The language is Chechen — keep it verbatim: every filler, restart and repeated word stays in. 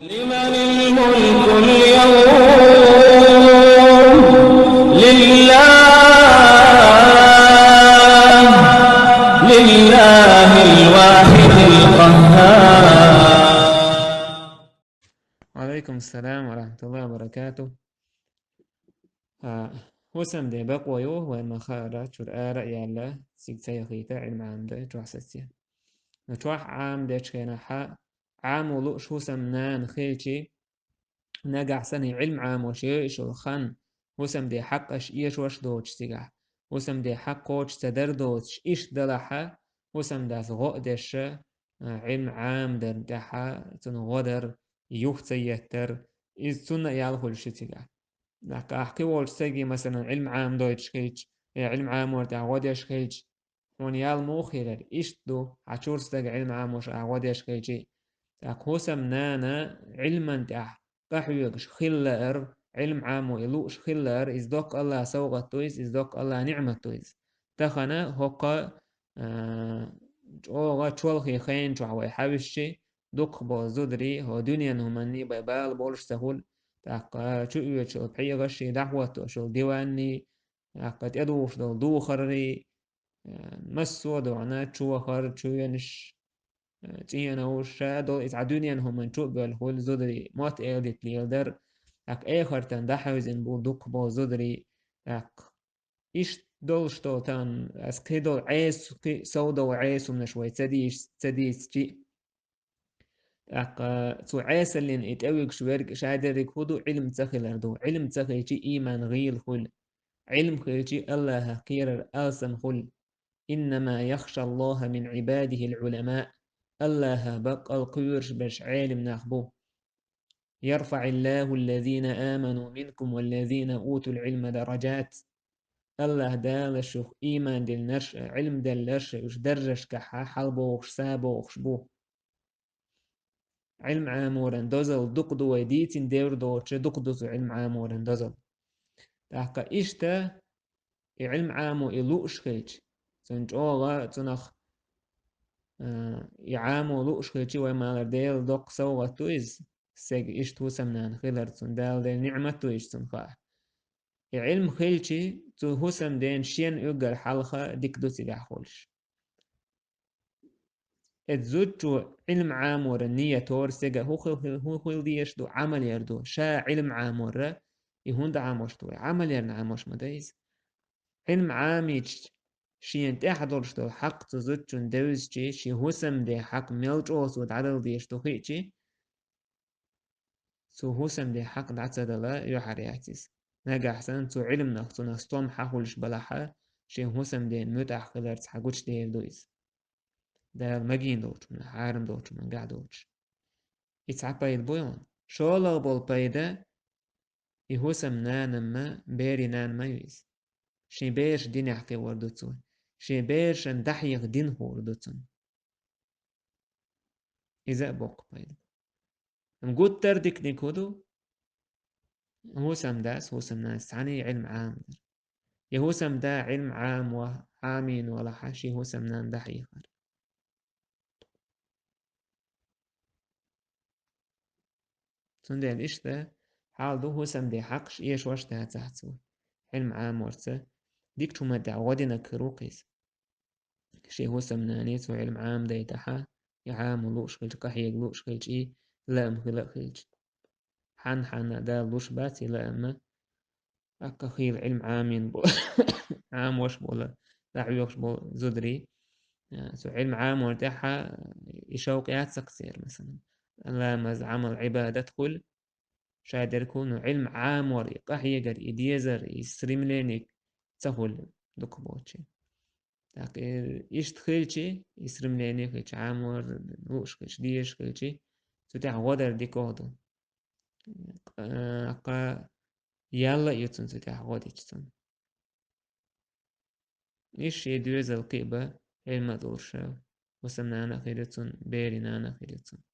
لمن الملك اليوم؟ لله، لله الواحد القهار. وعليكم السلام ورحمة الله وبركاته. А, хӀусамден бакъо ю вай ма хаара, чура ара а яьлла, цига ца яхийта, Ӏилма Ӏамда чохь сацийта. Ну, чохь Ӏамдечу хенахьа, Ӏамо лууш хӀусам нана хилчи, нагахь санна и Ӏилма Ӏамош йойуш йолу хан, хӀусамден хьакъаш эшош доцуш цигахь, хӀусамден хьакъ кхочуш ца дар доцуш, иштта далахьа, хӀусамдас гӀо а деш, а, Ӏилма Ӏамадарна тӀехьа, цунна гӀо дар, юха ца еттар, иза цунна а ял хуьлуш ю цигахь. ТӀаккха ахь кхин волчу стаге, масалан, Ӏилма Ӏамадойтуш хилча, я Ӏилма Ӏамор тӀехь гӀо деш хилча, хьуна ял муха хир яра? Иштта ду, хьан чуьра стага Ӏилма Ӏамош ахь гӀо деш хилчий. ТӀаккха хӀусамнана Ӏилман тӀехь къахьоьгуш хила лаар, Ӏилма Ӏамо и лууш хила лаар, иза доккха Аллахьан совгӀат ду иза, иза доккха Аллахьан ниӀмат ду иза. Тахана хӀокху, а, чӀогӀа чолхе хенан чохь вай хьаьвсичи, дукхахболу зударий, хӀо дуьненан хӀуманний бай бала болуш ца хуьлу, тӀаккха чу оьцуш йолу пхьегӀаш, шен дӀахӀоттош йолу диванний, тӀаккха тӀедухуш долу духаррий, а, массо а догӀна чохар, чоьнаш, а, цӀенош, ша долу и цхьа дуьненан хӀуманна чу а боьлла хуьлу зударий, мотт-эладита леладар, тӀаккха эхартан дӀахьевзина бу дукхахболу зударий, тӀаккха иштта долуш долу тахана, ас кхидолу Ӏеса, кхин совдолу Ӏеса хӀуманаш вай ца дийш-, ца дийцичи. ТӀаккха цу Ӏесаллин и тӀевуьгуш верг шадерриг хӀун ду, Ӏилма ца хилар ду. Ӏилма ца хилчи, ийман гӀийла хуьлу. Ӏилма хилчи, Аллахьах кхерар алсам хуьлу. «Иннама яхшаллаха мин Ӏибадихил Ӏуламаъ». Аллахьах баккъал кхоьруш берш Ӏелам нах бу. «ЯрфаӀиллаху аллазина аману минкум валлазина утул Ӏилма даражат». Аллахь Дала шух ийман диллинарш а, Ӏилма делларш а, уьш даржашкахьа хьалабохуш, сабохуш бу. Ӏилма Ӏаморан дозалла дукха ду вай дийцина девр доцуш, дукха ду цу Ӏилма Ӏаморан дозалла. ТӀаккха иштта и Ӏилма Ӏамо и лууш хилча, цунна чӀогӀа, цунах, а, и Ӏамо лууш хилча, вай ма аллара, Делан доккха совгӀат ду иза, стеган иштта хӀусамнана хилар цунна, Дала делла ниӀмат ду иза цунна хаа. И Ӏилма хилчи, цу хӀусамден шен уггар хьалха дика ду цигахь хуьлуш. Эцу зудчо Ӏилма Ӏаморан ниятора стеган хӀун хил-, хӀун хила дезаш ду, Ӏамал яр ду. Ша Ӏилма Ӏаморра, и хӀунда Ӏамош ду вай? Ӏамал ярна Ӏамош ма ду иза. Ӏилма Ӏамийча, шена тӀехь долуш долу хьакъ цу зудчунна девзачи, шен хӀусамден хьакъ мел чӀогӀа цо дӀадала дезаш ду хиъчи, цу хӀусамден хьакъ дӀа ца дала, юьхьар яц иза. Нагахь санна цу Ӏилманах цунах стом хьан хуьлуш балахьа, шен хӀусамден муьтӀахь хиларца хьан гучудер ду иза. Дала магийна долчу хӀуманах, хьарам долчу хӀуманах гахь доцуш. И цхьа пайда бу хьуна. ШолгӀа болу пайда, и хӀусамнанамма, берийн нана ма ю иза. Шен бераш динехь кхиор ду цо. Шен берашна дӀахьеха дин хуур ду цунна. Иза а боккха пайда. Амма гуттар а диканиг хӀун ду? ХӀусамдас, хӀусамнанас цхьаьний Ӏилма Ӏамадар. Я хӀусамда Ӏилма Ӏамор, Ӏамийна валахьа, шен хӀусамнана дӀахьехар. Цундела иштта хьал ду, хӀусамден хьакъаш эшош дацахь цо. Ӏилма Ӏаморца дикачу хӀуманна тӀехь гӀо динарг хир ву-кх иза. Шен хӀусамнане цо Ӏилма Ӏамадайтахьа, и Ӏамо лууш хилча, къахьега лууш хилча, и лаам хила а хилча. Хьанна-хьанна а Дала луш бац и лаам, тӀаккха хийла Ӏилма Ӏамийна бо-, Ӏамош болу, дӀахьоьхуш болу зударий. А, цу Ӏилма Ӏамор тӀехьа и шовкъ яц-кх церан, масалан. Ламаз, Ӏамал, Ӏибадат хуьлу, шадерг хӀун, ну, Ӏилма Ӏамор, и къахьегар, и дезар, и стремление ца хуьлу дукхахболчийн. ТӀаккха, э, иштта хилчи, и стремление хилчи, Ӏамор лууш хилчи, дезаш хилчи, цу тӀехь гӀо дар дика а ду. Кху-, кху ял а ю цунна цу тӀехь гӀо дича цунна. Иштта шен доьзал кхиа бан, Ӏилма а долуш, хӀусамнана а хир ю цунна, берийн нана а хир ю цунна.